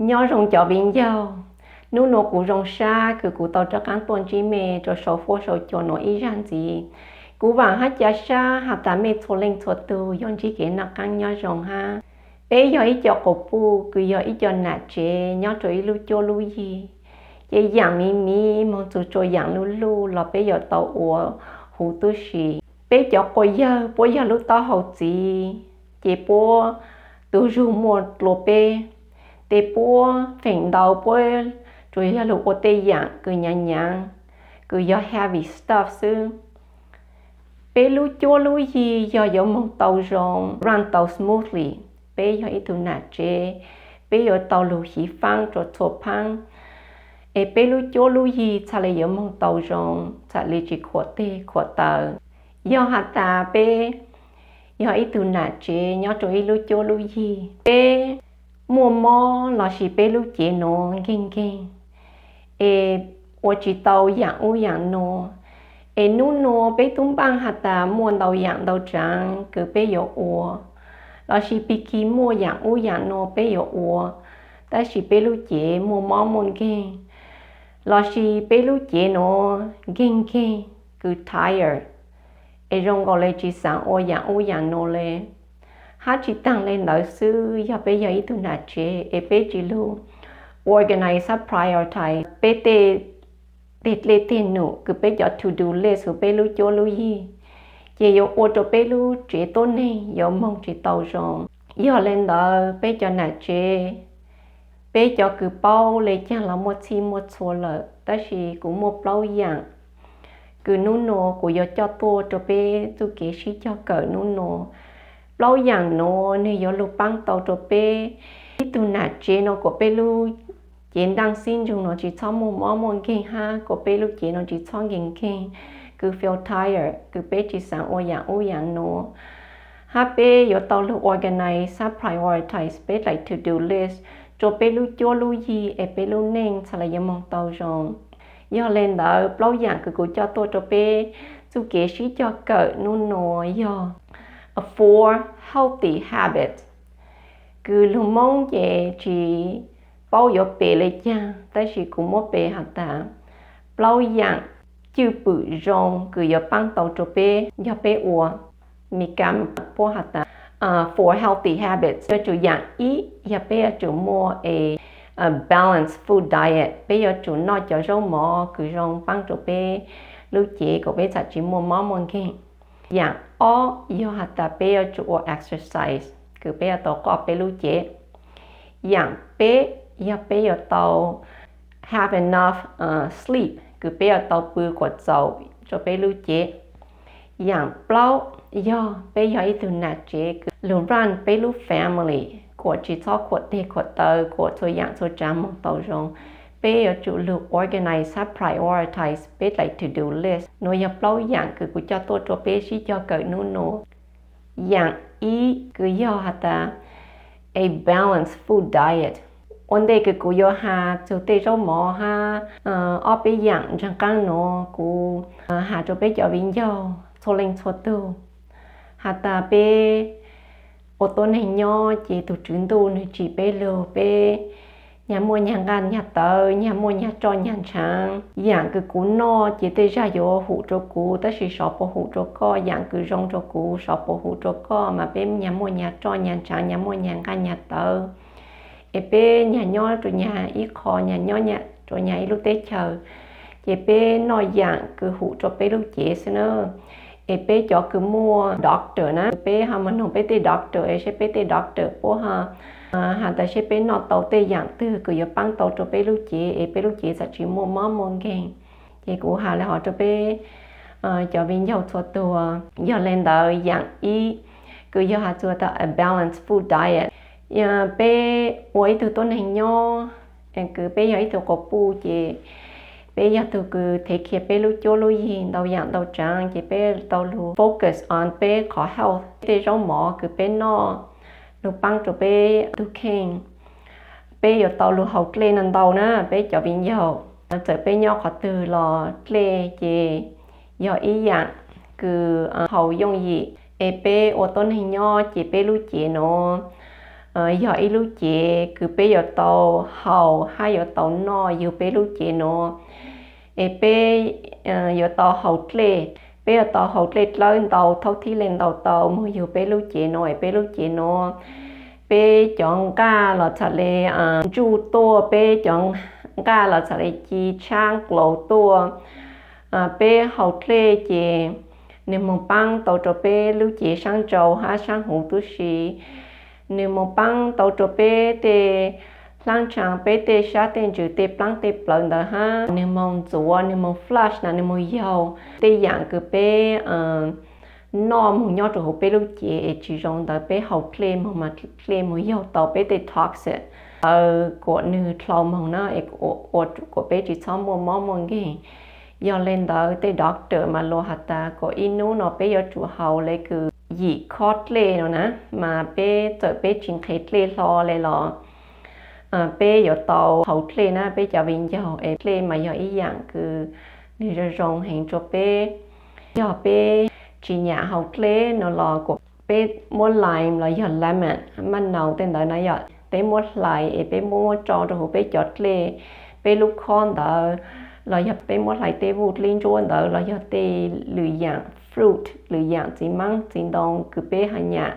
Nyob zoo cov viv ncaus, hnub nuav kuv zoo sab kws kuv tau rov qaab tuaj ntsib mej rua sau fuab sau cua nuav ib zag ntxiv. Kuv vaam hab ca sab has tas mej txhua leej txhua tug yuav ntsib kev noj qaab nyob zoo hab. Peb yog ib co quas puj kws yog ib co nam tsev nyob rua ib lub cuab lub yig, ces yaam miv miv moog txug rua yaam luj luj los peb yuav tau ua huv tub si. Peb cov quas yawg puab yog lub taub hau txiv, ces puab tug zug muaj dlua peb, tes puab feem ntau puab tsuas yog lug ua tej yaam kws nyaav nyaav, kws yog heavy stuff xwb. Peb lub cuab lub yig yog yuav moog tau zoo, run tau smoothly. Peb yog ib tug nam tsev, peb yuav tau lug hiv faab rua txhua phaab, es peb lub cuab lub yig txhaj le yuav moog tau zoo, txhaj le tsi khuam teg khuam taw. Yog has tas peb yog ib tug nam tsev nyob rua ib lub cuab lub yig, peb muaj mob lossis peb lub cev nuav nkeeg nkeeg, es ua tsi tau yaam ub yaam nuav, es nub nuav peb tub npaaj has tas muaj ntau yaam ntau tsaav kws peb yuav ua, lossis pig kig muaj yaam ub yaam nuav peb yuav ua, tab sis peb lub cev muaj mob muaj nkeeg, lossis peb lub cev nuav nkeeg nkeeg kws tired, es zoo nkaus le tsi xaav ua yaam ub yaam nuav le. Hab tsi taag le ntawd xwb, yog peb yog ib tug nam tsev es peb tsi lug organize hab prioritize peb tej teg dlej teg num kws peb cov to do list huv peb lub cuab lub yig, ces yuav ua rua peb lub tsev tuab neeg yuav moog tsi tau zoo. Yog le ntawd peb cov nam tsev, peb cov kws paub le caag los muaj txhij muaj txhua lawm, tab sis kuv muaj plaub yaam kws nub nuav kuv yuav coj tuaj rua peb txuj kev sib cog kawm nub nuav. Plaub yaam nuav nwg yuav lug paab tau rua peb ib tug nam tsev nuav kuas peb lub cev nraaj xib ntsug nuav tsi txhob muaj mob muaj nkeeg hab kuas peb lub cev nuav tsi txhob nkeeg nkeeg, kws feel tired, kws peb tsi xaav ua yaam ub yaam nuav. Hab peb yuav tau lug organize hab prioritize peb dlaim to do list rua peb lub cuab lub yig es peb lub neej txhaj le yuav moog tau zoo. Yog le ntawd plaub yaam kws kuv coj tuaj rua peb txuj kev sib cog kawm nub nuav yog four healthy habits, kws lug Moob ces tsi paub yuav pe le caag, tab sis kuv muab pe has tas plaub yaam cwj pwm zoo kws yuav paab tau rua peb yog peb ua Meskas puab has tas four healthy habits. Yuav tsum yaam ib yog peb yuav tsum muaj a balanced food diet, peb yuav tsum noj cov zaub mov kws zoo paab rua peb lub cev kom peb txhaj tsi muaj mob muaj nkeeg. Yaam ob yog has tas peb yuav tsum ua exercise, kws peb yuav tau qoj peb lub cev. Yaam peb yog peb yuav tau have enough sleep, kws peb yuav tau pw kuas txaus rua peb lub cev. Yaam plaub yog peb yog ib tug nam tsev kws lug run peb lub family kuas tsi txhob khuam teg khuam taw, kuas txhua yaam txhua tsaav moog tau zoo. Peb yuav tsum lug organize hab prioritize peb dlaim to do list. Nuav yog plaub yaam kws kuv coj tuaj rua peb sib cog kawm nub nuav. Yaam ib kws yog has tas a balanced food diet. Ua ntej kws kuv yuav has txug tej zaub mov hab ob peb yaam ntsaag qaab nuav, kuv has rua peb cov viv ncaus txhua leej txhua tug has tas peb ua tuab neeg nyob ces tug Tswv Ntuj nwg tsim peb lug, peb nyag muaj nyag nqaj nyag tawv, nyag muaj nyag roj nyag ntshaav. Yaam kws kuv noj ces tej zag yuav hum rua kuv, tab sis sov puas hum rua koj? Yaam kws zoo rua kuv sov puas hum rua koj? Mas peb nyag muaj nyag roj nyag ntshaav, nyag muaj nyag nqaj nyag tawv, es peb nyag nyob rua nyag ib qho, nyag nyob rua nyag ib lub teb chaws, ces peb noj yaam kws hum rua peb lub cev xwb na. Es peb cov kws muaj doctor na, peb ho moog noog peb tej doctor es seb peb tej doctor puab ho has tas seb peb noj tau tej yaam twg kws yuav paab tau rua peb lub cev es peb lub cev txhaj tsi muaj mob muaj nkeeg. Ces kuv has le hov rua peb cov viv ncaus txhua tuag. Yog le ntawd yaam ib kws yog has txug tas a balanced food diet. Peb ua ib tug tuab neeg nyob kws peb yog ib tug quas puj ces peb yog tug kws thev khiav peb lub cuab lub yig ntau yaam ntau tsaav, ces peb tau lug focus on peb qhov health. Tej zaub mov kws peb noj lug paab rua peb tug kheej. Peb yuav tau lug haus dlej ntau ntau na peb cov viv ncaus. Txawm peb nyob qhov twg los dlej ces yog ib yaam kws haus yooj yim. Es peb ua tuab neeg nyob ces peb lub cev nuav yog ib lub cev kws peb yuav tau haus hab yuav tau noj yug peb lub cev nuav. Es peb yuav tau haus dlej, peb yuav tau haus dlej dlawb ntau thaub thib le ntau tau moog yug peb lub cev nuav. Es peb lub cev nuav, peb cov nqaj los txham le ntsuj tuaj, peb cov nqaj los txham le ci tshab nklaus tuaj. Peb haus dlej ces nwg moog paab tau rua peb lub cev saab nrau hab saab huv tub si. Nwg moog paab tau rua peb tej hlaab ntshaav, peb tej sab tej ntsws tej plaab tej plawv ntawd hab nwg moog ntxuav, nwg moog flush na, nwg moog yaug tej yaam kws peb noj moog nyob rua huv peb lub cev es tsi zoo ntawd peb haus dlej moog mas dlej moog yaug tau peb tej toxin ntawd kuas nwg dlhau moog na, es ua kuas peb tsi txhob muaj mob muaj nkeeg. Yog le ntawd tej doctor mas luas has tas kuas ib nub no peb yuav tsum haus le kws yim khob dlej no na, mas peb txawm peb tsi nqhis dlej hlo le los peb yuav tau haus dlej na peb cov viv ncaus. Es dlej mas yog ib yaam kws nwg zoo zoo heev rua peb. Yog peb tsi nyam haus dlej no los kuas peb muab lime los yog lemon, maj nau tej ntawd na yom, peb muab hlais es peb muab tso rua huv peb cov dlej, peb lub khob ntawd, los yog peb muab hlais tej vuj dlib ntsuab ntawd los yog tej lwm yaam fruit, lwm yaam txiv maab txiv ntoo kws peb has nyam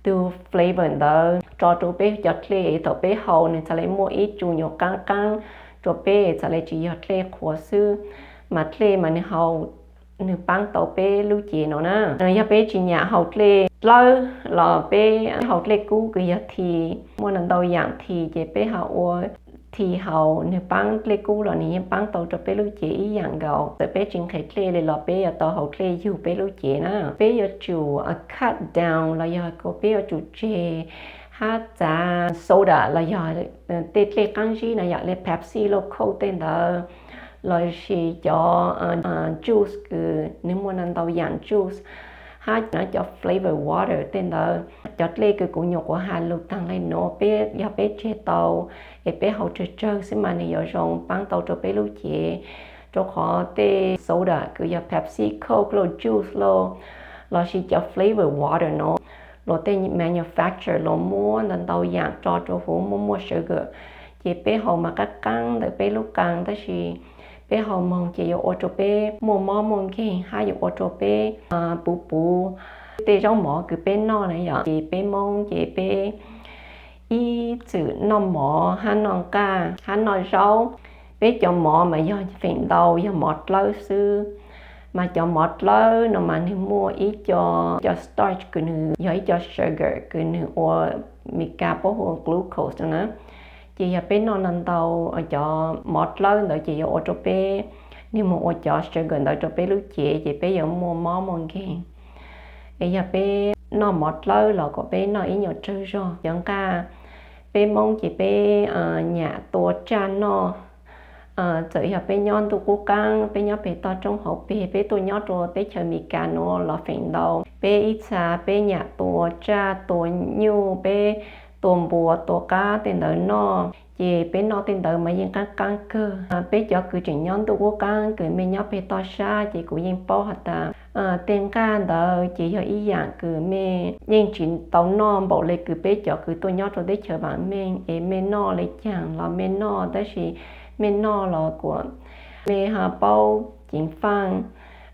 tug flavor ntawd tso rua peb cov dlej es thaum peb haus nwg txhad le muaj ib tsu nyuas qaab qaab rua peb txhad le tsi yog dlej qhuav xwb. Mas dlej mas nwg haus, nwg paab tau peb lub cev no na. Yog peb tsi nyam haus dlej dlawb los peb haus dlej kub kws yog thi, muaj ntau yaam thi ces peb ho ua thi haus, nwg paab dlej kub los nwg yeej paab tau rua peb lub cev ib yaam nkaus. Txawm peb tsi nqhis dlej le los peb yuav tau haus dlej yug peb lub cev na. Peb yuav tsum cut down los yog kuas peb yuav tsum tseg hab txav soda los yog tej dlej qaab zib na yom, le Pepsi, Coke tej ntawd, lossis cov juice kws nwg muaj ntau yaam juice hab cov flavor water tej ntawd. Cov dlej kws kuv nyuam qhuav has lug taag le nuav peb yog peb tseg tau es peb haus tsawg tsawg xwb mas nwg yuav zoo paab tau rua peb lub cev. Rua qhov tej soda kws yog Pepsi, Coke lauj, juice lauj, lossis cov flavor water no, luas tej manufacturer luas muab ntau ntau yaam tso rua huv muaj muaj sugar, ces peb haus mas qaab qaab ntawm peb lub qaa, tab sis peb haus moog ces yuav ua rua peb muaj mob muaj nkeeg hab yuav ua rua peb puv puv tej zaub mov kws peb noj na yom. Ces peb Moob ces peb ib txwm noj mov hab noj nqaj hab noj zaub. Peb cov mov mas yog feem ntau yog mov dlawb xwb, mas cov mov dlawb no mas nwg muaj ib co, co starch kws nwg yog ib co sugar kws nwg ua Mes Kas puab hu ua glucose no na. Ces yog peb noj ntau ntau cov mov dlawb ntawd ces yuav ua rua peb, nwg moog ua cov sugar ntawd rua peb lub cev ces peb yuav muaj mob muaj nkeeg. Es yog peb noj mov dlawb los kom peb noj ib nyuag tsawg zog. Cov nqaj, peb Moob ces peb nyam tua tsaj noj. Txawm yog peb nyob ntuj qub qaab, peb nyob peg toj roob hauv peg, peb tuaj nyob rua teb chaws Mes Kas nuav los feem ntau peb ib txha peb nyam tua tsaj tua nyuj, peb tua npua tua qab tej ntawd noj. Ces peb noj tej ntawd mas yeej qaab qaab kawg. Peb cov kws tseem nyob ntuj qub qaab kws mej nyob peg toj sab ces kuv yeej paub has tas tej nqaj ntawd ces yog ib yaam kws mej yeej tsis tau noj npaum le kws peb cov kws tuaj nyob rua teb chaws vaam meej. Es mej noj le caag los mej noj, tab sis mej noj los kuas mej ho paub ceev faaj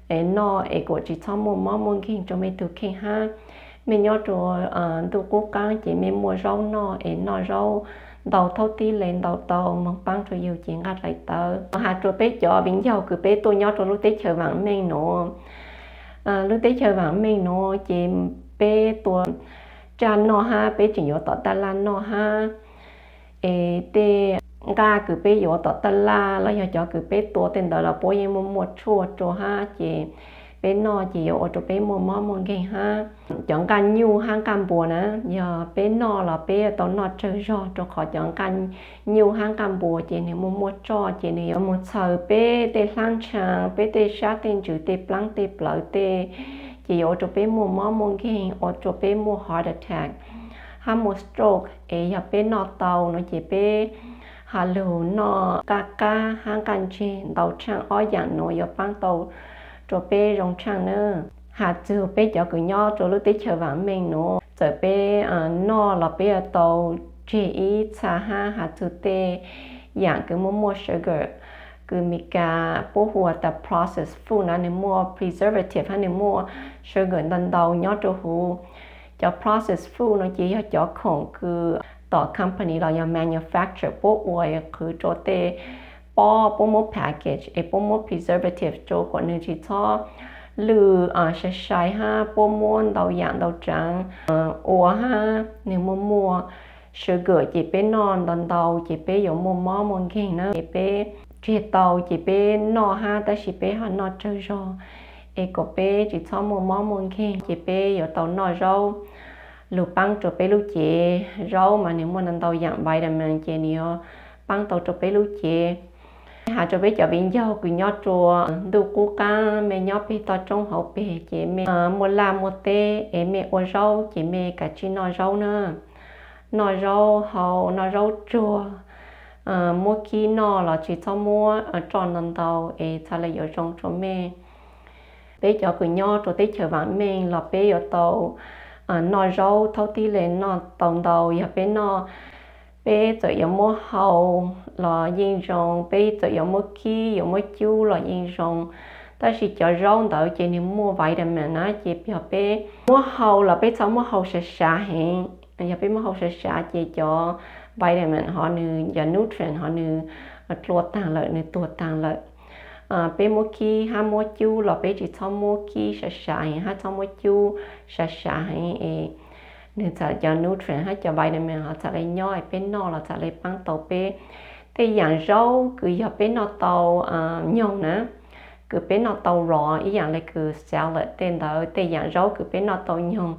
es noj es kuas tsis txhob muaj mob muaj nkeeg rua mej tug kheej hab. Mej nyob rua ntuj qub qaab ces mej muaj zaub noj es noj zaub ntau thaub tib le ntau tau moog paab rua yug cev nqaj dlai tawv. Has rua peb cov viv ncaus kws peb tuaj nyob rua lub teb chaws vaam meej nuav, lub teb chaws vaam meej nuav ces peb tua tsaj noj hab peb tseem yuav tom taj laj noj hab. Es tej nqaj kws peb yuav tom taj laj los yog cov kws peb tua tej ntawd los puab yeej muaj muaj tshuaj rua hab, ces peb noj ces yuav ua rua peb muaj mob muaj nkeeg hab. Cov nqaj nyuj hab nqaj npua na, yog peb noj los peb tau noj tsawg zog, rua qhov cov nqaj nyuj hab nqaj npua ces nwg muaj muaj tshuaj ces nwg yuav moog txhaws peb tej hlaab ntshaav, peb tej sab tej ntsws tej plaab tej plawv tej, ces yuav ua rua peb muaj mob muaj nkeeg, ua rua peb muaj heart attack hab muaj stroke. Es yog peb noj tau no ces peb has lug noj nqaj qab hab nqaj ntseg ntau tshaaj, ob yaam nuav yuav paab tau rua peb zoo tshaaj na. Has txug peb cov kws nyob rua lub teb chaws vaam meej nuav, Txawm peb noj los peb yuav tau tseg ib txha hab has txug tej yaam kws muaj muaj sugar, kws Mis Kas puab hu tas processed food na, nwg muaj preservative hab nwg muaj sugar ntau ntau nyob rua huv. Cov processed food no ces yog cov khoom kws tom company los yog manufacturer puab ua qhwv rua tej pob, puab muab package es puab muab preservative rua kuas nwg tsi txhob lwj sai sai hab puab muab ntau yaam ntau tsaav ua hab nwg muaj muaj sugar ces peb noj ntau ntau ces peb yuav muaj mob muaj nkeeg na. Ces peb tseg tau ces peb noj hab tab sis peb ho noj tsawg zog es kom peb tsi txhob muaj mob muaj nkeeg ces peb yuav tau noj zaub lug paab rua peb lub cev. Zaub mas nwg muaj ntau ntau yaam vitamin ces nwg yuav paab tau rua peb lub cev. Has rua peb cov viv ncaus kws nyob rua ntuj qub qaab, mej nyob peg toj roob hauv peg ces mej muaj laj muaj teb es mej ua zaub ces mej kav tsij noj zaub na. Noj zaub hau, noj zaub tsuag, muab kib noj los tsi txhob muab roj ntau ntau es txhad le yuav zoo rua mej. Peb cov kws nyob rua teb chaws vaam meej los peb yuav tau noj zaub thaub tib le noj tau ntau. Yog peb noj, peb txawm yuav muab hau los yeej zoo, peb txawm yuav muab kib yuav muab cub los yeej zoo. Tab sis cov zaub ntawd ces nwg muaj vitamin na ces yog peb muab hau los peb txhob muab hau sav sav heev. Yog peb muab hau sav sav ces cov vitamin hov nwg, cov nutrient hov nwg dlua taag lawm, nwg tuag taag lawm. Peb muab kib hab muab cub los peb tsi txhob muab kib sav sav heev hab txhob muab cub sav sav heev es nwg txhad cov nutrient hab cov vitamin hov txhad le nyob es peb noj los txhad le paab tau peb. Tej yaam zaub kws yog peb noj tau nyoog na, kws peb noj tau raw ib yaam le kws salad tej ntawd, tej yaam zaub kws peb noj tau nyoog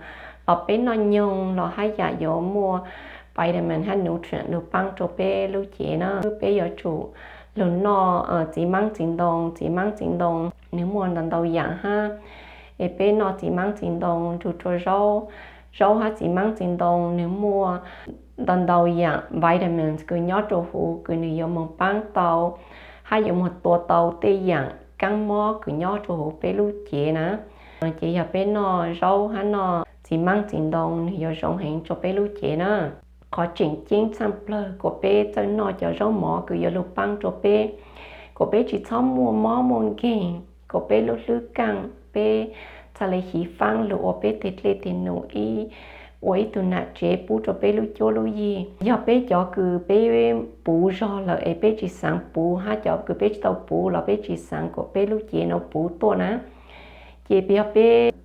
los peb noj nyoog los hab yaam yuav muaj vitamin hab nutrient lug paab rua peb lub cev na. Peb yuav tsum lug noj txiv maab txiv ntoo. Txiv maab txiv ntoo nwg muaj ntau ntau yaam hab es peb noj txiv maab txiv ntoo nrug rua zaub. Zaub hab txiv maab txiv ntoo nwg muaj ntau ntau yaam vitamins kws nyob rua huv kws nwg yuav moog paab tau hab yuav moog tua tau tej yaam kaab mob kws nyob rua huv peb lub cev na. Ces yog peb noj zaub hab noj txiv maab txiv ntoo nwg yuav zoo heev rua peb lub cev na. Qhov tseem ceeb txhaaj plawg kuas peb txawj noj cov zaub mov kws yuav lug paab rua peb, kuas peb tsi txhob muaj mob muaj nkeeg, kuas peb lub hlwb kaaj, peb txhad le hiv faab lug ua peb teg dlej teg num, ib, ua ib tug nam tsev pub rua peb lub cuab lub yig. Yog peb cov kws peb puv zog lawm es peb tsi xaav puv, hab cov kws peb tsi tau puv los peb tsi xaav kuas peb lub cev nuav puv tuaj na, ces yog peb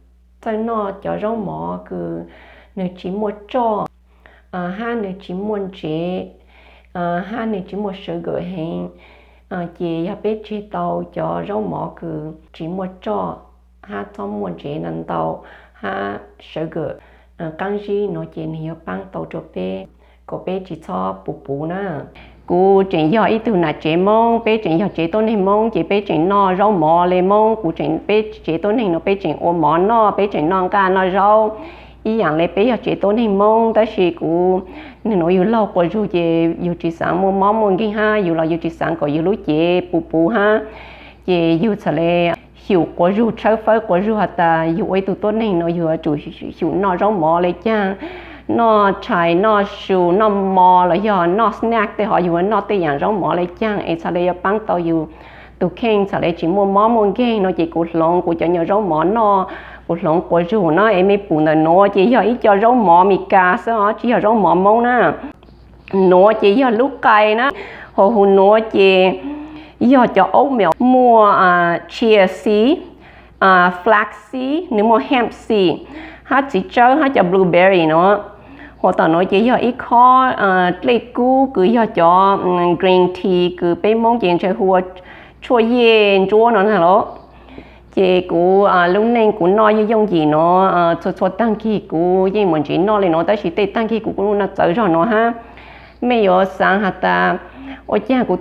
txawj noj cov zaub mov kws nwg tsi muaj tsoj, hab nwg tsi muaj ntsev, hab nwg tsi muaj sugar heev, ces yog peb tseg tau cov zaub mov kws tsi muaj tsoj hab txhob muaj ntsev ntau ntau hab sugar qaab zib nuav ces nwg yuav paab tau rua peb kuas peb tsi txhob puv puv na. Kuv tseem yog ib tug nam tsev Moob, peb tseem yog tsev tuab neeg Moob ces peb tseem noj zaub mov le Moob. Kuv tseem, peb tsev tuab neeg nuav peb tseem ua mov noj, peb tseem noj nqaj noj zaub ib yaam le peb yog tsev tuab neeg Moob. Tab sis kuv, nwg nuav yug laug quas zug ces yug tsi xaav muaj mob muaj nkeeg hab yug los yug tsi xaav kom yug lub cev puv puv hab, ces yug txhad le xyum quas zug, tshawb fawb quas zug has tas yug ua ib tug tuab neeg nuav yug yuav tsum xyum noj zaub mov le caag, noj tshais noj su noj mov los yog noj snack tej hov, yug yuav noj tej yaam zaub mov le caag es txhad le yuav paab tau yug tug kheej txhad le tsi muaj mob muaj nkeeg no. Ces kuv hloov kuv cov nyuag zaub mov noj, kuv hloov quas zug na, es mej pum ntawm nuav ces yog ib co zaub mov Mis Kas xwb os, tsi yog zaub mov Moob na. Nuav ces yog lub qai na, hos huv nuav ces yog cov oatmeal, muaj chia seed, flax seed, nwg muaj hemp seed, hab txiv tsawb hab cov blueberry nuav. Hos tom nuav ces yog ib khob dlej kub kws yog cov green tea kws peb Moob ces ntshe hu ua tshuaj yej ntsuab no na los. Ces kuv lub neej kuv noj yooj yooj yim nuav, txhua txhua taag kig kuv yeej muaj ntsev noj le nuav, tab sis tej taag kig kuv kuj noj txawv zog nuav hab. Mej yuav xaav has tas ua caag kuv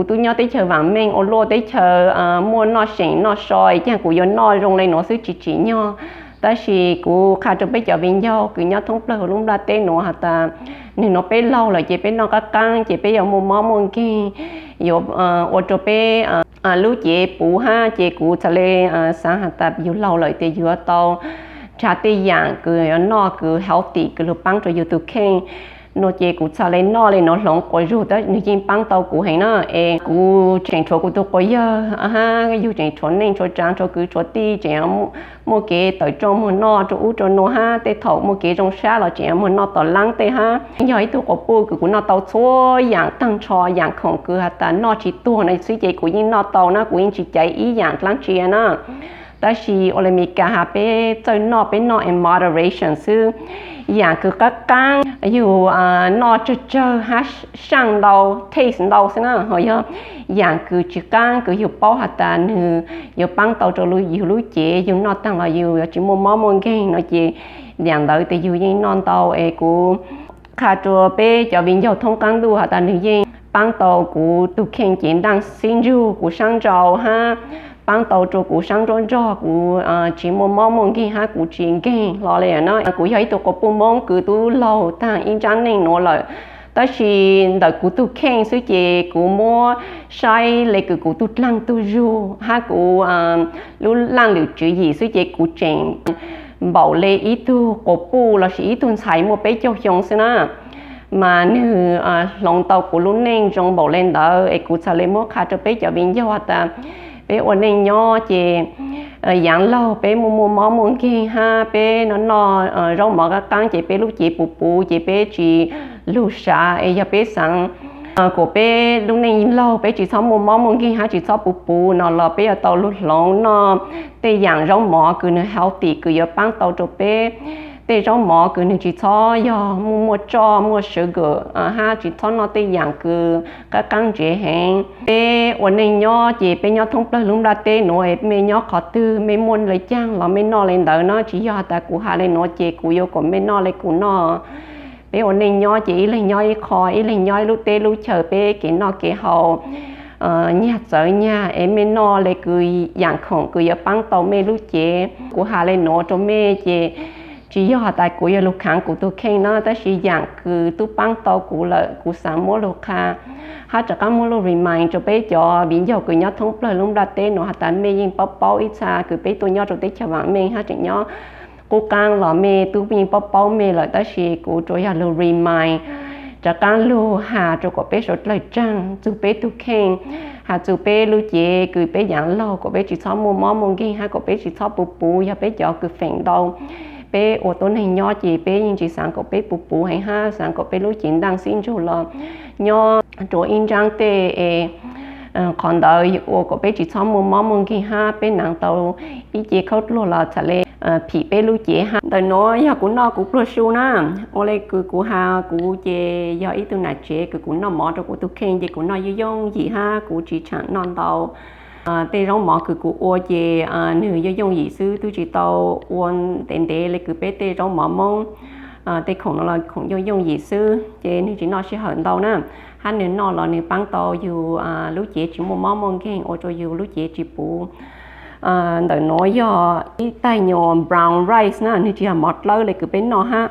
tub nyob teb chaws vaam meej ua luaj teb chaws muaj noj seem noj so es caag kuv yuav noj zoo le nuav xwb tsi tsim nyog. Tab sis kuv qha rua peb cov viv ncaus kws nyob thoob plawg huv lub nplaj teb nuav has tas nwg nuav peb laug lawm ces peb noj qaab qaab ces peb yuav muaj mob muaj nkeeg, yuav ua rua peb lub cev puv hab. Ces kuv txhad le xaav has tas yug laug lawm tias yug yuav tau nrhiav tej yam kws yuav noj kws healthy kws lug paab rua yug tug kheej no ces kuv txhad le noj le nuav hloov quas zug tab nws yeej paab tau kuv heev na. Es kuv tseem tshuav kuv tug quas yawg hab yug tseem tshuav neej tshuav tsaav tshuav kwv tshuav tij tseem muaj kev tawm tsoom muag noj rua ub rua nuav hab tej thaum muaj kev zoo sab los tseem muag noj tom laab tej hab. Yog ib tug quas puj kws kuv noj tau txhua yaam taag nrho, yaam khoom kws has tas noj tsis tuag no xwb ces kuv yeej noj tau na, kuv yeej tsis caiv ib yaam dlaab tsi na. Tab sis ua le Meskas has peb txawj noj peb noj in moderation xwb. Yaam kws qaab qaab yug noj tsawg tsawg hab saaj ntau, taste ntau xwb na, ho yog yaam kws tsis qaab kws yug paub has tas nwg yuav paab tau rua yug lub cev, yug noj taag los yug yuav tsis muaj mob muaj nkeeg no ces yaam ntawd tes yug yeej noj ntau. Es kuv qha rua peb cov viv ncaus thoob qaab ntuj has tas nwg yeej paab tau kuv tug kheej cev ntaaj xib ntsug, kuv saab ntsau hab paab tau rua kuv saab nruab nrog, kuv tsis muaj mob muaj nkeeg hab kuv tsis nkeeg hlo le na. Kuv yog ib tug quas puj Moob kws tub laug taag ib ntsab neej nuav lawm, tab sis ntawm kuv tug kheej xwb ces kuv muab saib le kws kuv tug dlaag tug zug hab kuv lub laaj lwm tswv yim xwb ces kuv tseem npaum le ib tug quas puj lossis ib tug ntxhais muaj peb caug xyoo xwb na. Mas nwg hloov tau kuv lub neej zoo npaum le ntawd es kuv txhad le muab qha rua peb cov viv ncaus has tas peb ua neej nyob ces yaav laug peb muaj muaj mob muaj nkeeg hab peb noj noj zaub mov qaab qaab ces peb lub cev puv puv ces peb tsis lug sav. Es yog peb xaav kuas peb lub neej laug peb tsis txhob muaj mob muaj nkeeg hab tsis txhob puv puv no los peb yuav tau lug hloov noj tej yaam zaub mov kws nwg healthy kws yuav paab tau rua peb. Tej zaub mov kws nwg tsis txhob yog muaj muaj tsoj muaj sugar hab tsis txhob noj tej yaam kws qaab qaab ntsev heev. Peb ua neej nyob ces peb nyob thoob plawg lub nplaj teb nuav, mej nyob qhov twg mej muaj le caag los mej noj le ntawd no, tsis yog has tas kuv has le nuav ces kuv yuav kom mej noj le kuv noj. Peb ua neej nyob ces ib leeg nyob ib qho, ib leeg nyob ib lub teb lub chaw, peb kev noj kev haus nyag txawv nyag es mej noj le kws yaam khoom kws yuav paab tau mej lub cev. Kuv has le nuav rua mej ces tsis yog has tas kuv yuav lug khaav kuv tug kheej na, tab sis yaam kws tub paab tau kuv lawm kuv xaav muab lug qha hab rov qaab muab lug remind rua peb cov viv ncaus kws nyob thoob plawg lub nplaj teb nuav has tas mej yeej paub paub ib txha kws peb tuaj nyob rua teb chaws vaam meej hab tseem nyob qub qaab los mej tub yeej paub paub mej lawm, tab sis kuv tsuas yog lug remind rov qaab lug has rua kom peb suav dlawg tsaag txug peb tug kheej, has txug peb lub cev kws peb yaav laug kom peb tsis txhob muaj mob muaj nkeeg hab kom peb tsis txhob puv puv. Yog peb cov kws feem ntau peb ua tuab neeg nyob ces peb yeej tsis xaav kom peb puv puv heev hab xaav kom peb lub cev ntaaj xib ntsug los nyob rua ib nraab tej es qhov ntawd ua kom peb tsis txhob muaj mob muaj nkeeg hab peb naav tau ib ce khaub dluag los txhad le phim peb lub cev hab. Ntawm nuav yog kuv noj kuv pluag su na, ua le kws kuv has kuv ces yog ib tug nam tsev kws kuv noj mov rua kuv tug kheej ces kuv noj yooj yooj yim hab kuv tsis tshaam noj ntau. Tej zaub mov kws kuv ua ces nwg yooj yooj yim xwb, twb tsis tau ua ntev ntev le kws peb tej zaub mov Moob. Tej khoom no los khoom yooj yooj yim xwb ces nwg tsis noj sij hawm ntau na, hab nwg noj los nwg paab tau yug lub cev tsis muaj mob muaj nkeeg, ua rua yug lub cev tsis puv. Ntawm nuav yog ib taig nyuas brown rice na, nwg tsis yog mov dlawb le kws peb noj hab,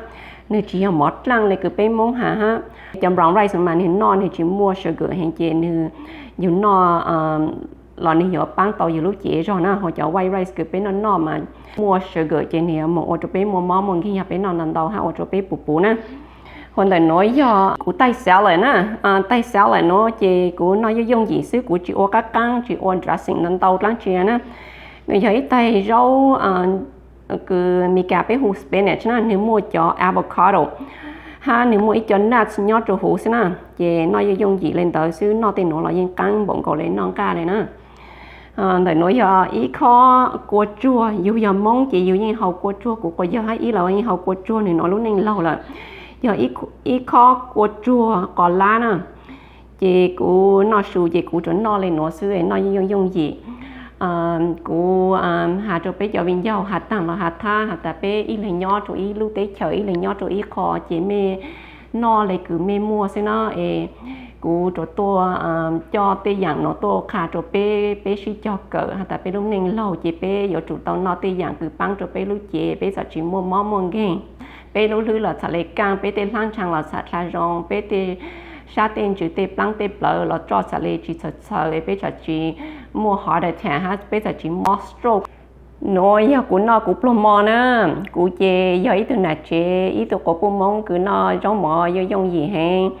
nwg tsis yog mov dlaaj le kws peb Moob has hab. Cov brown rice mas nwg noj nwg tsis muaj sugar heev ces nwg, yug noj los nwg yuav paab tau yug lub cev zog na, ho cov white rice kws peb noj noj mas muaj sugar ces nwg yuav moog ua rua peb muaj mob muaj nkeeg yog peb noj ntau ntau hab ua rua peb puv puv na. Ho ntawm nuav yog kuv taig salad na. Taig salad nuav ces kuv noj yooj yooj yim xwb, kuv tsis ua qaab qaab tsis ua dressing ntau ntau dlaab tsi na. Nws yog ib taig zaub kws Meskas peb hu spinach na, nwg muaj cov avocado hab nwg muaj ib co nuts nyob rua huv xwb na, ces noj yooj yooj yim le ntawd xwb, noj tej nuav los yeej qaab npaum nkaus le noj nqaj le na. Ntawm nuav yog ib khob kua tsuag, yug yog Moob ces yug yeej haus kua tsuag, kuv quas yawg hab ib los yeej haus kua tsuag nwg nuav lub neej laug lawm. Yog ib khob kua tsuag qos lab na, ces kuv noj su ces kuv tsuas noj le nuav xwb, noj yooj yooj yim. Kuv has rua peb cov viv ncaus has taag los has thab has tas peb ib leeg nyob rua ib lub teb chaws, ib leeg nyob rua ib qho ces mej noj le kws mej muaj xwb na. Es kuv tsuas tuaj coj tej yaam nuav tuaj qha rua peb, peb sib cog kawm has tas peb lub neej laug ces peb yuav tsum tau noj tej yaam kws paab rua peb lub cev, peb txhad tsis muaj mob muaj nkeeg. Peb lub hlwb los txhad le kaaj, peb tej dlaab ntshaav los txhad dlha zoo, peb tej sab tej ntsws tej plaab tej plawv los roj txhad le tsis txhawv txhawv, peb txhad tsis muaj heart attack hab peb txhad tsis mob stroke. Nuav yog kuv noj kuv pluag mov na. Kuv ces yog ib tug nam tsev, ib tug quas puj Moob kws noj zaub mov yooj yooj yim heev.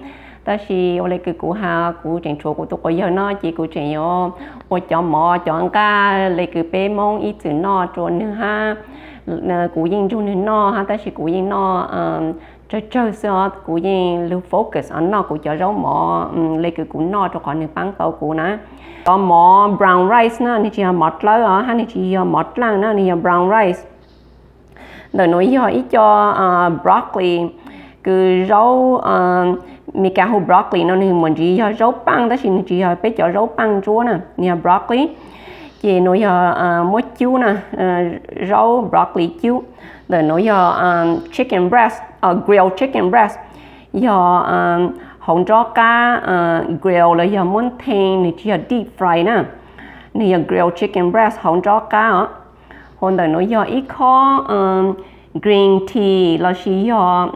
Tab sis ua le kws kuv has, kuv tseem tshuav kuv tus quas yawg no ces kuv tseem yuav ua cov mov cov nqaj le kws peb Moob ib txwm noj rua nwg hab. Kuv yeej nrug nwg noj hab, tab sis kuv yeej noj tsawg tsawg xwb os. Kuv yeej lug focus noj kuv cov zaub mov le kws kuv noj rua qhov nwg paab tau kuv na. Cov mov brown rice na, nwg tsis yog mov dlawb os, hab nwg tsis yog mov dlaaj na, nwg yog brown rice. Ntawm nuav yog ib co broccoli, kws zaub Meskas hu broccoli no nwg muaj ntsis yog zaub paaj, tab sis nwg tsis yog peb cov zaub paaj ntsuab na, nwg yog broccoli. Ces nuav yog muab cub na, zaub broccoli cub. Ntawm nuav yog chicken breast, grilled chicken breast, yog hauv nrob qab grill los yog muab thee, nwg tsis yog deep fry na. Nwg yog grilled chicken breast hauv nrob qab os. Hauv ntawm nuav yog ib khob green tea lossis yog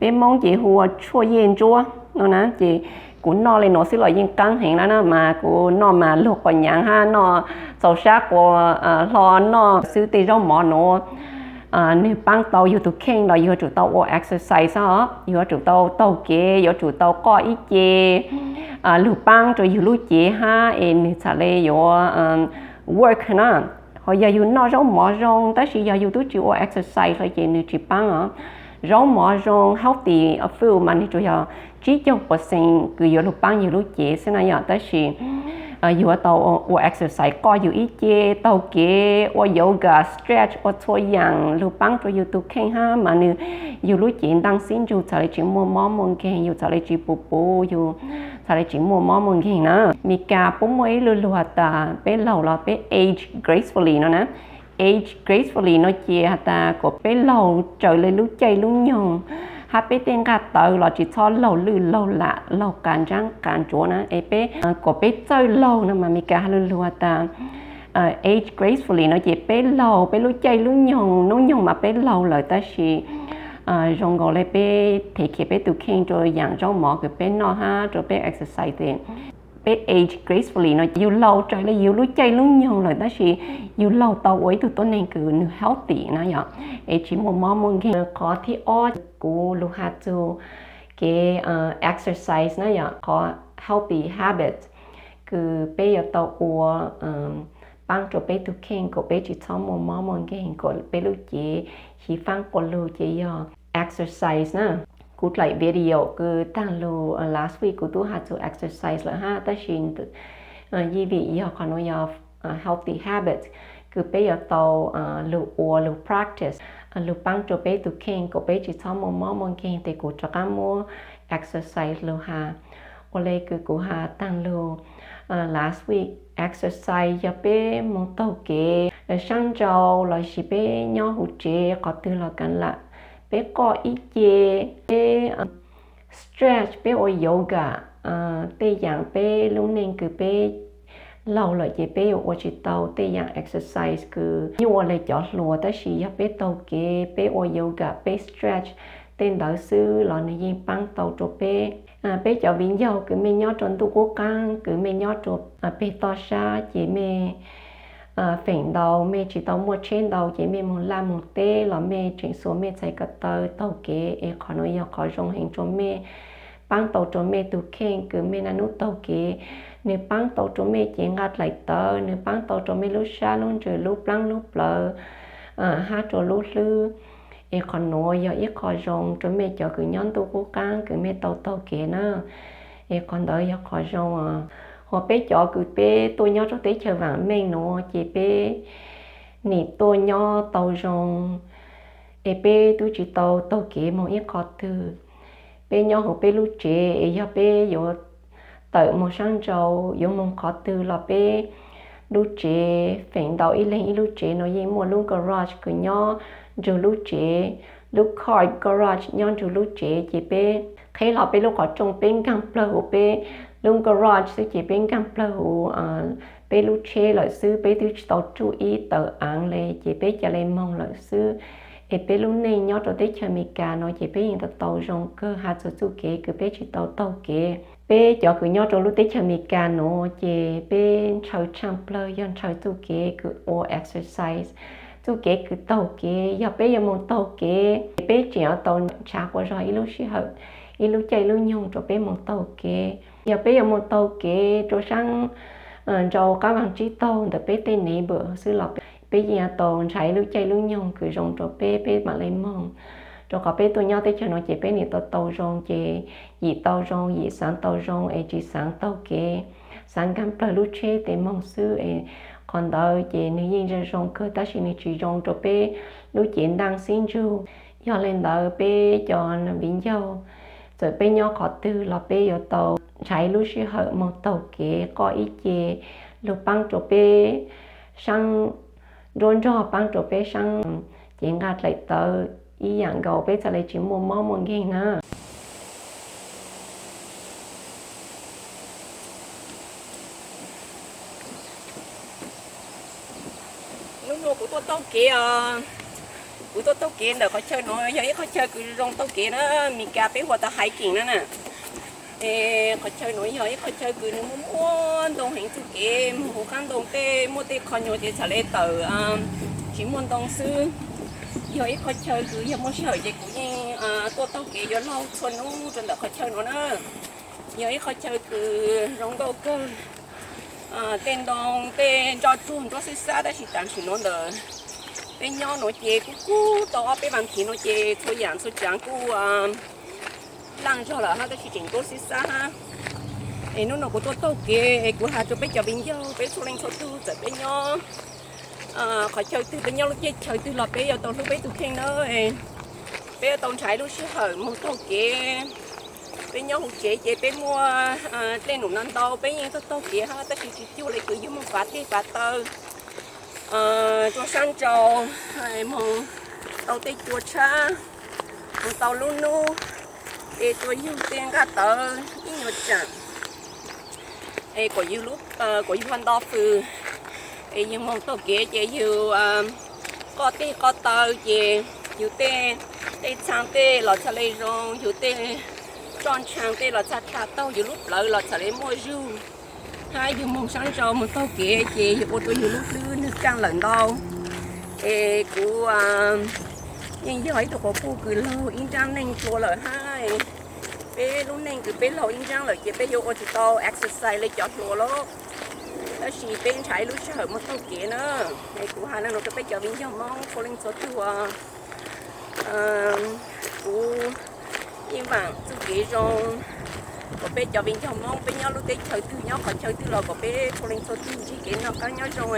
peb Moob ces hu ua tshuaj yej ntsuab no na. Ces kuv noj le nuav xwb los yeej qaab heev lawm na, mas kuv noj mas luag quas nyaav hab noj txaus sab quas hlo noj xwb. Tej zaub mov nuav nwg paab tau yug tug kheej los yug yuav tsum tau ua exercise os, yug yuav tsum tau taug kev, yuav tsum tau qoj ib ce, lug paab rua yug lub cev hab es nwg txhad le yuav work na. Ho yog yug noj zaub mov zoo tab sis yog yug tub tsis ua exercise lawm ces nwg tsis paab os. Zaub mov zoo healthy food mas nwg tsuas yog tsib caug percent kws yuav lug paab yug lub cev xwb na yom. Tab sis yug yuav tau ua exercise, qoj yug ib ce, taug kev, ua yoga, stretch, ua txhua yaam lug paab rua yug tug kheej hab mas nwg, yug lub cev ntaaj xib ntsug txhad le tsis muaj mob muaj nkeeg, yug txhad le tsis puv puv, yug txhad le tsis muaj mob muaj nkeeg na. Meskas puab muaj ib lub lug has tas peb laug los peb age gracefully no na. Age gracefully no ces has tas kuas peb laug raws le lub caij lub nyoog, hab peb tej nqaj tawv los tsis txhob laug lwj laug lam laug qas ntsaab qas ntsuav na. Es peb kuas peb txawj laug no mas Meskas has lug lug has tas age gracefully no ces peb laug peb lub caij lub nyoog, hnub nyoog mas peb laug lawm tab sis zoo nkaus le peb thev khiav peb tug kheej rua yaam zaub mov kws peb noj hab rua peb exercise tes peb age gracefully no yug laug raws le yug lub caij lub nyoog lawm tab sis yug laug tau ua ib tug tuab neeg kws nwg healthy na yom, es tsis muaj mob muaj nkeeg. Qhov thib ob kuv lug has txug kev exercise na yom, qhov healthy habits kws peb yuav tau ua paab rua peb tug kheej kuas peb tsis txhob muaj mob muaj nkeeg, kuas peb lub cev xyiv faab quas lug ces yog exercise na. Kuv dlaim video kws taag lug last week kuv tub has txug exercise lawm hab, tab sis yij vim yog qhov nuav yog healthy habits kws peb yuav tau lug ua lug practice, lug paab rua peb tug kheej kuas peb tsis txhob muaj mob muaj nkeeg tes kuv rov qaab muab exercise lug has. Ua le kws kuv has taag lug last week, exercise yog peb moog taug kev saab nrau lossis peb nyob huv tsev qhov twg los kav lam, peb qoj ib ce, peb stretch, peb ua yoga, tej yaam peb lub neej kws peb laug lawm ces peb yuav ua tsis tau tej yaam exercise kws nyuaj le cov hluas, tab sis yog peb taug kev, peb ua yoga, peb stretch, tej ntawd xwb los nwg yeej paab tau rua peb. Peb cov viv ncaus kws mej nyob rua ntuj qub qaab, kws mej nyob rua peg toj sab ces mej feem ntau mej tsis tau muaj tsheb ntau ces mej moog laj moog teb los mej tseem xuas mej txhais ko taw taug kev, es qhov nuav yog qhov zoo heev rua mej, paab tau rua mej tug kheej kws mej naj nub taug kev. Nwg paab tau rua mej cev nqaj dlaim tawv, nwg paab tau rua mej lub sab lub ntsws lub plaab lub plawv hab rua lub hlwb. Es qhov nuav yog ib qho zoo rua mej cov kws nyob ntuj qub qaab kws mej tau taug kev na. Es qhov ntawd yog qhov zoo. Ho peb cov kws peb tuaj nyob rua teb chaws vaam meej nuav ces peb nim tuaj nyob tau zoo, es peb tub tsis tau taug kev moog ib qho twg. Peb nyob huv peb lub tsev, es yog peb yuav tawm moog saab nrau, yuav moog qhov twg los peb lub tsev, feem ntau ib leeg ib lub tsev no yeej muaj lub garage kws nyob nrug lub tsev, lub car garage nyob nrug lub tsev, ces peb qheb hlo peb lub qhov rooj, peb nkaag plawg huv peb lub garage xwb ces peb nkaag plawg huv peb lub tsheb lawm xwb, peb twb tsis tau ruj ib tawm aav le ces peb ca le moog lawm xwb. Es peb lub neej nyob rau teb chaws Amelikas no ces peb yeej tau tau zoo kawg, hais txog txuj kev kws peb tsis tau taug kev. Peb cov kws nyob rau lub teb chaws Amelikas no ces peb ntshaw tshaaj plawg yog ntshaw txuj kev kws ua exercise, txuj kev kws taug kev. Yog peb yuav moog taug kev, peb tseem yuav tau nrhav quas zog ib lub sij hawm, ib lub caij lub nyoog rau peb moog taug kev. Yog peb yuav moog taug kev rua saab nrau qaab vaaj tsib taug ntawm peb tej neighbor xwb los peb yeej yuav tau nrhav ib lub caij lub nyoog kws zoo rau peb, peb maam le moog. Rau qhov peb tuaj nyob teb chaws no ces peb nim tau tau zoo ces yim tau zoo, yim xaav tau zoo es tsis xaav taug kev, xaav nkaag plawg lub tsheb tes moog xwb es qhov ntawd ces nwg yeej zoo zoo kawg tab sis nwg tsis zoo rau peb lub cev ntaaj xib ntsug. Yog le ntawd peb cov viv ncaus, txawm peb nyob qhov twg los peb yuav tau nrhav ib lub sij hawm moog taug kev, qoj ib ce lug paab rau peb saab nruab nrog, paab rau peb saab cev nqaj dlaim tawv ib yaam nkaus, peb txhaj le tsis muaj mob muaj nkeeg na. Nub nua kuv tuaj taug kev os. Kuv tuaj taug kev ntawm qhov chaw no yog ib qhov chaw kws zoo taug kev na, Meskas peb hu ua tas hiking na na. Es qhov chaw no yog ib qhov chaw kws nws muaj muaj ntoo heev, txuj kev moog huv qaab ntoo tej muaj tej qho nyuas ces txhad le tawm tsis muaj ntoo xwb. Yog ib qhov chaw kws yog muaj sij hawm ces kuv yeej tuaj taug kev yuav laug txhua nub rau ntawm qhov chaw no na. Yog ib qhov chaw kws zoo nkauj kawg, tej ntoo tej nroj tsuag ntsuab xwb xab tab sis tam sim nuav ntawm peb nyob nuav ces kuj kub tau ob peb vas thiv nuav ces txhua yaam txhua tsaav kuj laaj zog lawm hab tab sis tseem ntsuab xwb xab hab. Es nub nua kuv tuaj taug kev es kuv has rua peb cov viv ncaus peb txhua leej txhua tug txawm peb nyob qhov chaw twg, peb nyob lub caij chaw twg los peb yuav tau hlub peb tug kheej na. Peb yuav tau nrhav ib lub sij hawm moog taug kev. Peb nyob huv tsev ces peb muaj dlej num no ntau peb yeej taug taug kev hab tab sis tsis cuag le kws yug moog pav teg pav taw rua sab nrau, moog tau tej cua tshab, moog tau lub nub, es rua yug tej nqaj tawv ib nyuag tsaam. Es kuas yug, kuas yug nto fws, es yug moog taug kev ces yug qoj teg qoj taw ces yug tej, tej txhaa tej los txhaj le zoo, yug tej roj ntshaa tej los txhaj tha taug, yug lub plawv los txhaj le muaj zug. Hab yug moog sab nrau moog taug kev ces yug ua rua yug lub hlwb nwg kaaj lawm ntau. Es kuv yeej yog ib tug quas puj kws laug ib nraab neej dlua lawm hab. Peb lub neej kws peb laug ib nraab lawm ces peb yuav ua tsis tau exercise le cov hluas lawm. Tab sis peb nrhav ib lub sij hawm moog taug kev na. Es kuv has le nuav rua peb cov viv ncaus Moob txhua leej txhua tug. Kuv yeej vaam txuj kev zoo kom peb cov viv ncaus Moob peb nyob lub teb chaws twg nyob qhov chaw twg los kom peb txhua leej txhua tug ntsib kev noj qaab nyob zoo.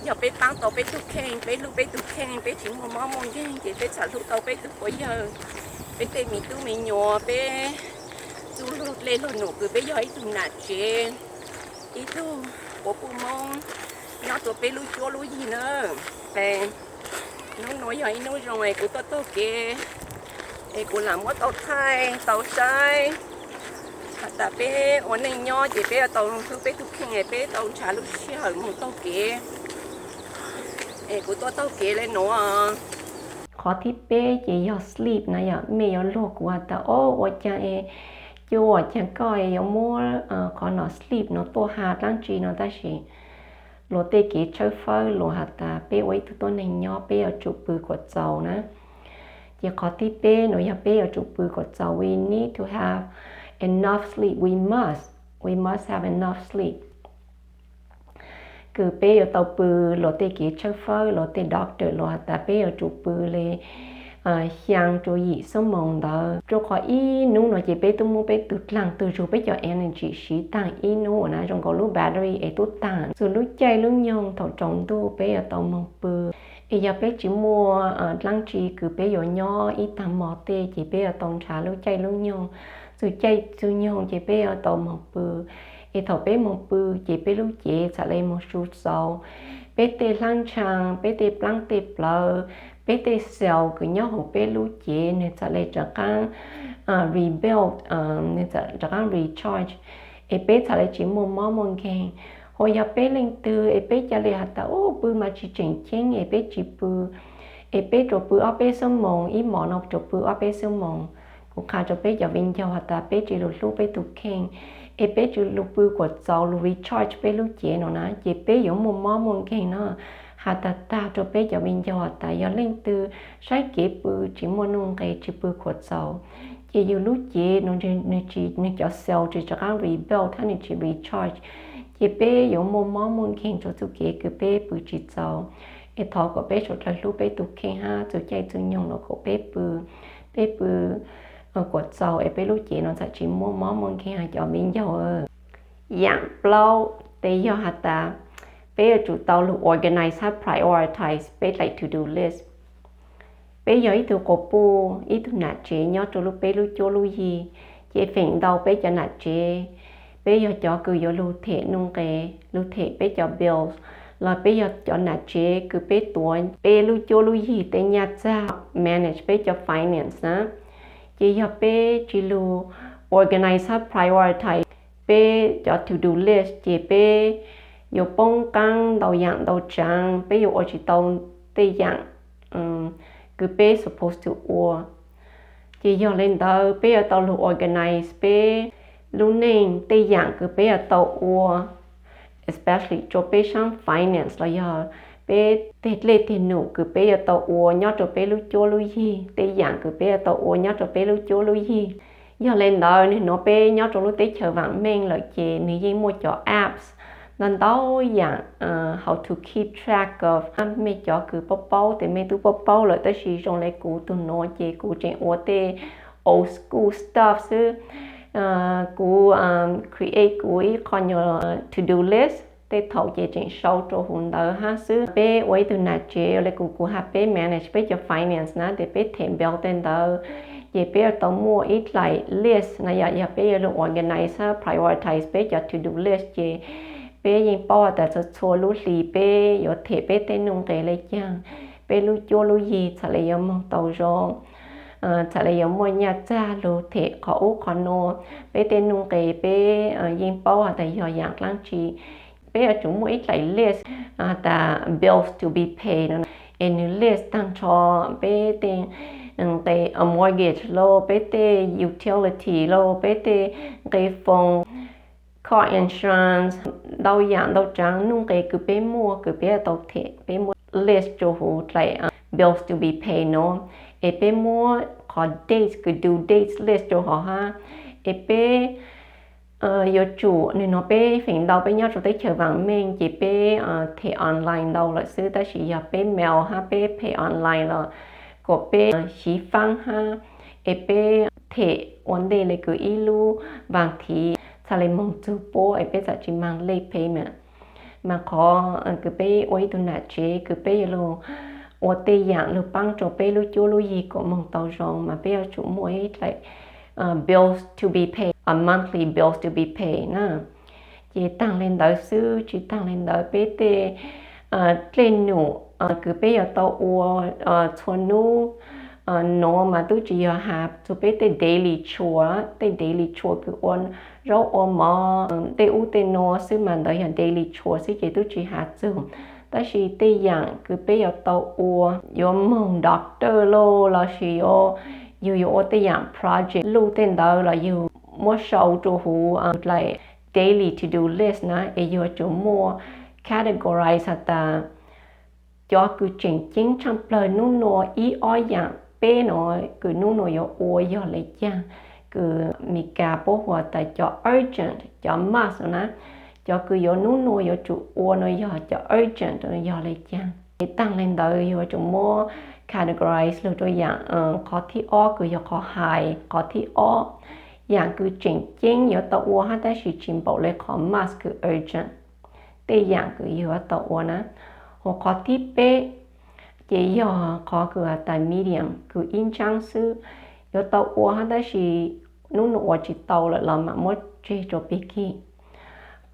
Yog peb paab tau peb tug kheej, peb hlub peb tug kheej, peb tsis muaj mob muaj nkeeg ces peb txhaj hlub tau peb tug quas yawg, peb tej me tub me nyuam, peb txuj dlej dlej num kws peb yog ib tug nam tsev, ib tug quas puj Moob nyob rua peb lub cuab lub yig na. Nub nua yog ib nub zoo es kuv tuaj taug kev es kuv lam muab tau thaij tau saib has tas peb ua neej nyob ces peb yuav tau hlub peb tug kheej es peb tau nrhav lub sij hawm moog taug kev. Es kuv tuaj taug kev le nuav. Qhov thib peb ces yog sleep na yom. Mej yuav luag kuv has tas, o, ua caag es cuaj, ua caag koj yuav muab qhov no sleep no tuaj has dlaab tsi no, tab sis luag tej kev tshawb fawb luag has tas peb ua ib tug tuab neeg nyob peb yuav tsum pw kom txaus na. Ces qhov thib peb no yog peb yuav tsum pw kom txaus, we need to have enough sleep, we must, we must have enough sleep. Kws peb yuav tau pw, luag tej kev tshawb fawb, luag tej doctor luag has tas peb yuav tsum pw le xyaa rua yim xuab moos ntawd, rua qhov ib nub no ces peb tub muab peb tug dlaag tug zug, peb cov energy siv taag ib nub ua na, zoo nkaus lub battery es tub taag. Txug lub caij lub nyoog thaum tsaus ntuj peb yuav tau moog pw. Es yog peb tsis muaj dlaab tsi kws peb yuav nyob ib taag mo tej ces peb yuav tau nrhav lub caij lub nyoog. Txug caij txug nyoog ces peb yuav tau moog pw. Es thaum peb moog pw ces peb lub cev txhaj le moog su txaus. Peb tej hlaab ntshaa, peb tej plaab tej plawv, peb tej cell kws nyob huv peb lub cev nwg txhaj le rov qaab rebuild, nwg rov qaab recharge, es peb txhaj le tsis muaj mob muaj nkeeg. Ho yog peb leej twg es peb ca le has tas, u, pw mas tsis tseem ceeb es peb tsis pw, Es peb rua pw ob peb xuab moos, ib hmos no rua pw ob peb xuab moos. Kuv qha rua peb cov viv ncaus has tas peb tsi lug hlub peb tug kheej, es peb tsi lug pw kuam txaus lug recharge peb lub cev no na, ces peb yuav muaj mob muaj nkeeg no. Has tas tag rua peb cov viv ncaus has tas yog leej twg saib kev pw tsi muaj nuj nqes, tsi pw kuam txaus, ces yug lub cev no nwg tsi, nwg cov cell tsi rov qaab rebuild hab nwg tsi recharge, ces peb yuav muaj mob muaj nkeeg rua txuj kev kws peb pw tsi txaus. Es thov kom peb suav dlawg hlub peb tug kheej hab txug caij txug nyoog los kom peb pw, peb pw kuam txaus es peb lub cev no txhad tsi muaj mob muaj nkeeg cov viv ncaus. Yaam plaub, tes yog has tas peb yuav tsum tau lug organize hab prioritize peb dlaim to do list. Peb yog ib tug quas puj, ib tug nam tsev nyob rua lub peb lub cuab lub yig, ces feem ntau peb cov nam tsev, peb yog cov kws yuav lug them nuj nqes, lug them peb cov bills, los peb yog cov nam tsev kws peb tuav peb lub cuab lub yig tej nyaj txag, manage peb cov finance na. Ces yog peb tsi lug organize hab prioritize peb cov to do list ces peb yuav poob qaab ntau yaam ntau tsaav, peb yuav ua tsi tau tej yaam kws peb supposed to ua. Ces yog le ntawd peb yuav tau lug organize peb lub neej tej yaam kws peb yuav tau ua, especially rua peb saab finance los yog peb tej dlej tej num kws peb yuav tau ua nyob rua peb lub cuab lub yig, tej yaam kws peb yuav tau ua nyob rua peb lub cuab lub yig. Yog le ntawd nwg nuav peb nyob rua lub teb chaws vaam meej lawm ces nwg yeej muaj cov apps ntau ntau yaam how to keep track of. Mej cov kws paub paub tes mej tub paub paub lawm, tab sis zoo le kuv tug nuav ces kuv tseem ua tej old school stuff xwb. Kuv create kuv ib qho nyuag to do list, tej thaum ces tseem sau rua huv ntawd hab xwb. Peb ua ib tug nam tsev le kuv, kuv has peb manage peb cov finance na, tes peb them bill tej ntawd, ces peb yuav tau muaj ib dlaim list na, yog peb yuav lug organize hab prioritize peb cov to do list ces peb yeej paub has tas txhua txhua lub hlis peb yuav them peb tej nuj nqes le caag, peb lub cuab lub yig txhad le yuav moog tau zoo, txhad le yuav muaj nyaj txag lug them qhov ub qhov nuav. Peb tej nuj nqes peb yeej paub has tas yog yaam dlaab tsi. Peb yuav tsum muaj ib dlaim list has tas bills to be paid no, es nwg list taag nrho peb tej nqe mortgage lauj, peb tej utility lauj, peb tej nqe phone, car insurance, ntau yaam ntau tsaav nuj nqe kws peb muaj kws peb yuav tau them, peb muab list rua huv dlaim bills to be paid no, es peb muab qhov dates kws due dates list rua hov hab. Es peb yuav tsum, nwg nuav peb feem ntau peb nyob rua teb chaws vaam meej ces peb them online ntau lawm xwb, tab sis yog peb mail hab peb pay online los kom peb siv faab hab, es peb them ua ntej le kws ib lub vaam thiv txhad le moog txug puab es peb txhad tsi maag late payment. Mas qhov kws peb ua ib tug nam tsev kws peb yuav lug ua tej yaam lug paab rua peb lub cuab lub yig kom moog tau zoo mas peb yuav tsum muaj ib dlaim bills to be paid, monthly bills to be paid na. Ces taag le ntawd xwb, tsi taag le ntawd peb tej dlej num kws peb yuav tau ua txhua nub, nuav mas tub tsi yog has txug peb tej daily chore, tej daily chore kws ua zaub ua mov tej ub tej nuav xwb mas ntawd yog daily chore xwb ces tub tsi has txug. Tab sis tej yaam kws peb yuav tau ua, yuav moog doctor lauj, lossis yuav, yug yuav ua tej yaam project luj tej ntawd los yug muab sau rua huv dlaim daily to do list na, es yuav tsum muaj categorize has tas cov kws tseem ceeb tshaaj plawg nub nua, ib ob yaam peb no kws nub nua yuav ua yog le caag, kws Meskas puab hu tas cov urgent, cov must no na, cov kws yuav nub nua yuav tsum ua no yog cov urgent no yog le caag. Es taag le ntawd yuav tsum muab categorize lug rua yaam, qhov thib ob kws yog qhov hais, qhov thib ob, yaam kws tseem ceeb yuav tau ua hab tab sis tsi npaum le qhov must kws urgent, tej yaam kws yuav tau ua na. Hos qhov thib peb ces yog qhov kws has tas medium kws ib ntsaab xwb, yuav tau ua hab tab sis nub nua ua tsi tau lawm los mam muab tseg rua pig kig.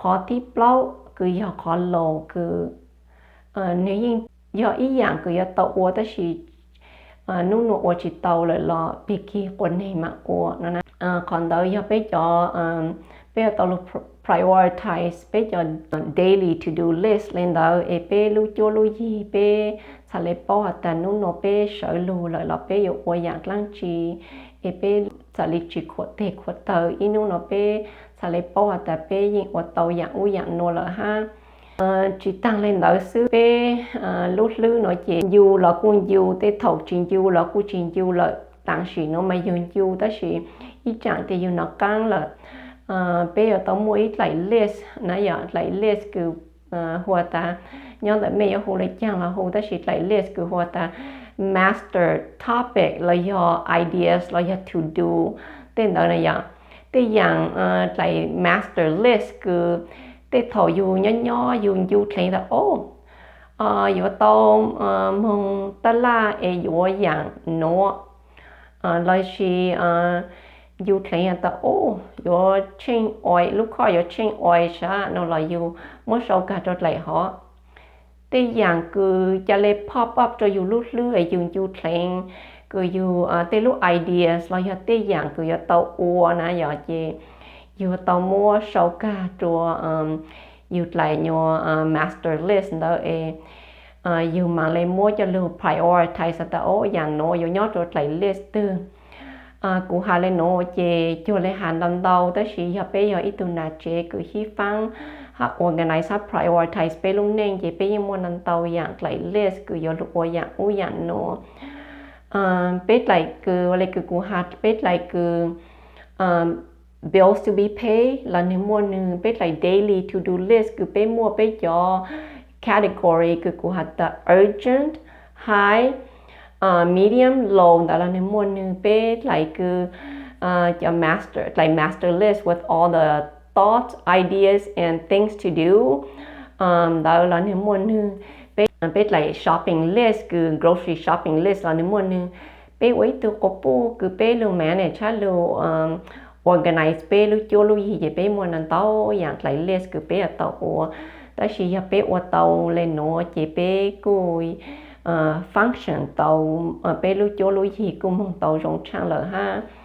Qhov thib plaub kws yog qhov laus kws nwg yeej yog ib yaam kws yuav tau ua tab sis nub nua ua tsi tau lawm los pig kig quas neeg mam ua no na. Qhov ntawd yog peb cov, peb yuav tau lug prioritize peb cov daily to do list le ntawd es peb lub cuab lub yig peb txhad li paub has tas hnub no peb sawv lug lawm los peb yuav ua yaam dlaab tsi, es peb txhad li tsis khuam teg khuam taw, ib hnub no peb txhad li paub has tas peb yeej ua tau yaam ub yaam nuav lawm hab. Tsis taag le ntawd xwb, peb lub hlwb no ces ncu los kuj ncu, tej thaum tsis ncu los kuj tsis ncu lawm. Tam sim no mas yug ncu tab sis ib tsaam ces yug nov qaab lawm. Peb yuav tau muaj ib dlaim list na, yog dlaim list kws hu tas, nyob ntawm mej yuav hu le caag los hu, tab sis dlaim list kws hu tas master topic los yog ideas los yog to do tej ntawd na yog. Tej yaam dlaim master list kws tej thaum yug nyob nyob yug ncu dleev tas, o, yuav tau moog taj laj es yuav yaam nuav, lossis ncu dleev tas, o, yuav tsheej oil, lub khob yuav tsheej oil sav no los yug muab sau kag rua dlaim hov. Tej yaam kws ca le pop up rua yug lub hlwb es yug ncu dleev, kws yug tej lub ideas los yog tej yaam kws yuav tau ua na yog, ces yug tau muab sau kag rua yug dlaim nyuas master list ntawd es yug maam le muab coj lug prioritize tas, o, yaam nuav yuav nyob rua dlaim list twg. Kuv has le nuav ces cuag le has ntau ntau, tab sis yog peb yog ib tug nam tsev kws hib faab hab organize hab prioritize peb lub neej ces peb yeej muaj ntau ntau yaam dlaim list kws yuav lug ua yaam ub yaam nuav. Peb dlaim kws, le kws kuv has, peb dlaim kws bills to be paid los nwg muaj nwg, peb dlaim daily to do list kws peb muaj peb cov category kws kuv has tas urgent, high, medium, low ntawd los nwg muaj nwg. Peb dlaim kws cov master, dlaim master list with all the thoughts, ideas and things to do ntawd los nwg muaj nwg. Peb dlaim shopping list kws grocery shopping list los nwg muaj nwg. Peb ua ib tug quas puj kws peb lug manage hab lug organize peb lub cuab lub yig ces peb muaj ntau ntau yaam dlaim list kws peb yuav tau ua. Tab sis yog peb ua tau le nuav ces peb kuj function tau, peb lub cuab lub yig kuj moog tau zoo tshaaj lawm hab.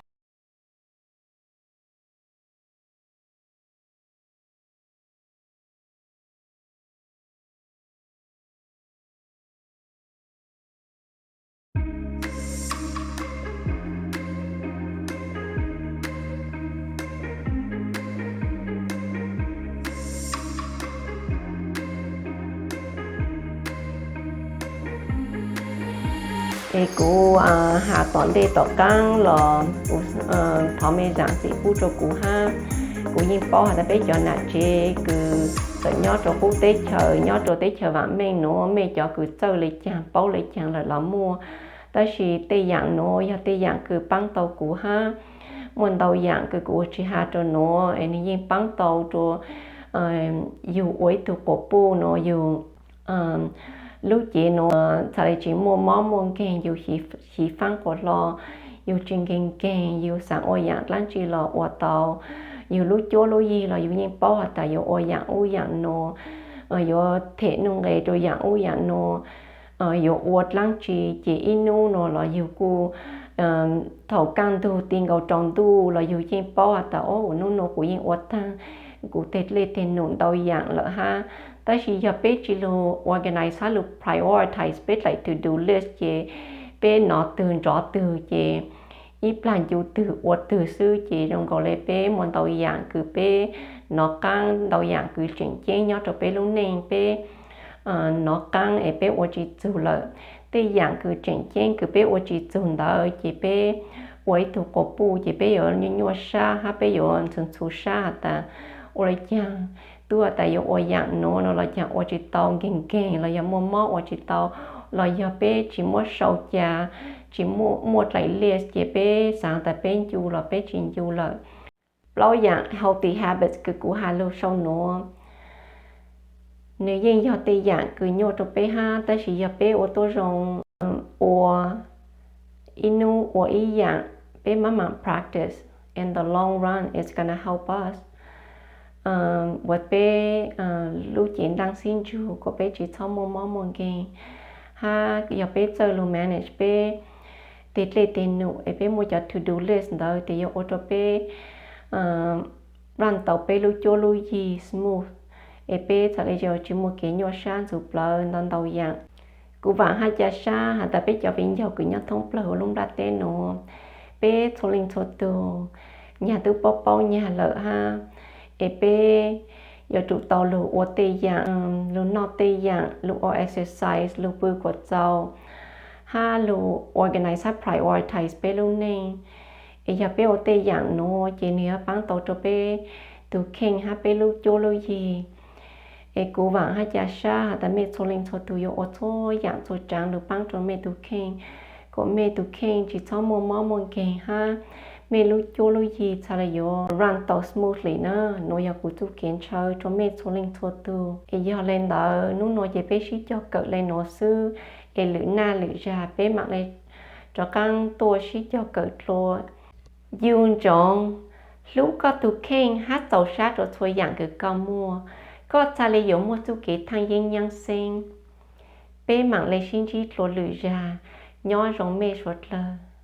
Es kuv has tom ntej tom qaab los kuv thov mej zaam txim pub rua kuv hab. Kuv yeej paub has tas peb cov nam tsev kws txawm nyob rua qub teb chaws, nyob rua teb chaws vaam meej nuav, mej cov kws txawj le caag paub le caag lawm los muaj. Tab sis tej yaam nuav yog tej yaam kws paab tau kuv hab. Muaj ntau yaam kws kuv ua tsis has rua nuav es nwg yeej paab tau rua yug ua ib tug quas puj nuav, yug lub cev nuav txhad le tsis muaj mob muaj nkeeg, yug xyiv faab quas hlo, yug tsis nkeeg nkeeg, yug xaav ua yaam dlaab tsi los ua tau. Yug lub cuab lub yig los yug yeej paub has tas yuav ua yaam ub yaam nuav, yuav them nuj nqes rua yaam ub yaam nuav, yuav ua dlaab tsi, ces ib nub nuav los yug kuj thaum kaaj ntug ti nkaus rua ntuj los yug yeej paub has tas, o, nub nuav kuv yeej ua taag kuv tej dlej tej num ntau yaam lawm hab. Tab sis yog peb tsis lug organize hab lug prioritize peb dlaim to do list ces peb nov twg nrov twg ces ib plag ncu twg ua twg xwb ces zoo nkaus le peb muaj ntau yaam kws peb nov qaab, ntau yaam kws tseem ceeb nyob rua peb lub neej peb nov qaab es peb ua tsis txug lawm. Tej yaam kws tseem ceeb kws peb ua tsis txug ntawd ces peb ua ib tug quas puj ces peb yuav nyuaj nyuaj sab hab peb yuav ntxhw ntxhw sab has tas ua le caag tub has tas yuav ua yaam nuav no los caag ua tsis tau, nkeeg nkeeg los yog muaj mob ua tsis tau, los yog peb tsis muab sau ca, tsis muaj dlaim list ces peb xaav tas peb ncu los peb tsis ncu lawm. Plaub yaam healthy habits kws kuv has lug sau nuav, nwg yeej yog tej yaam kws nyuaj rua peb hab, tab sis yog peb ua tuab zoo ua ib nub ua ib yaam, peb maj mam practice, in the long run it's gonna help us ua peb lub cev ntaaj sib ntsug kom peb tsis txhob muaj mob muaj nkeeg. Hab yog peb txawj lug manage peb tej dlej tej num es peb muaj cov to do list ntawd ces yuav ua rua peb run tau peb lub cuab lub yig smooth, es peb txhad le yuav tsis muaj kev nyuaj sab ntxhw plawv ntau ntau yaam. Kuv vaam hab ca sab has tas peb cov viv ncaus kws nyob thoob plawg huv lub nplaj teb nuav, peb txhua leej txhua tug nyag tub paub paub nyag lawm hab, es peb yuav tsum tau lug ua tej yaam, lug noj tej yaam, lug ua exercise, lug pw kuas txaus, hab lug organize hab prioritize peb lub neej. Es yog peb ua tej yaam nuav ces nwg yuav paab tau rua peb tug kheej hab peb lub cuab lub yig. Es kuv vaam hab ca sab has tas mej txhua leej txhua tug yuav ua txhua yaam txhua tsaav lug paab rua mej tug kheej, kuas mej tug kheej tsi txhob muaj mob muaj nkeeg hab mej lub cuab lub yig txhaj le yuav run tau smoothly na. Nuav yog kuv txuj kev ntshaw rua mej txhua leej txhua tug. Es yog le ntawd nub nuav ces peb sib cog kawm le nuav xwb, es lwm naj lwm zag peb maam le rov qaab tuaj sib cog kawm dlua. Yug ntsoov, hlub koj tug kheej hab txaus sab rua txhua yaam kws koj muaj, koj txhaj le yuav muaj txuj kev thaaj yeeb nyaab xeeb. Peb maam le sib ntsib dlua lwm zag, nyob zoo mej suav dlawg.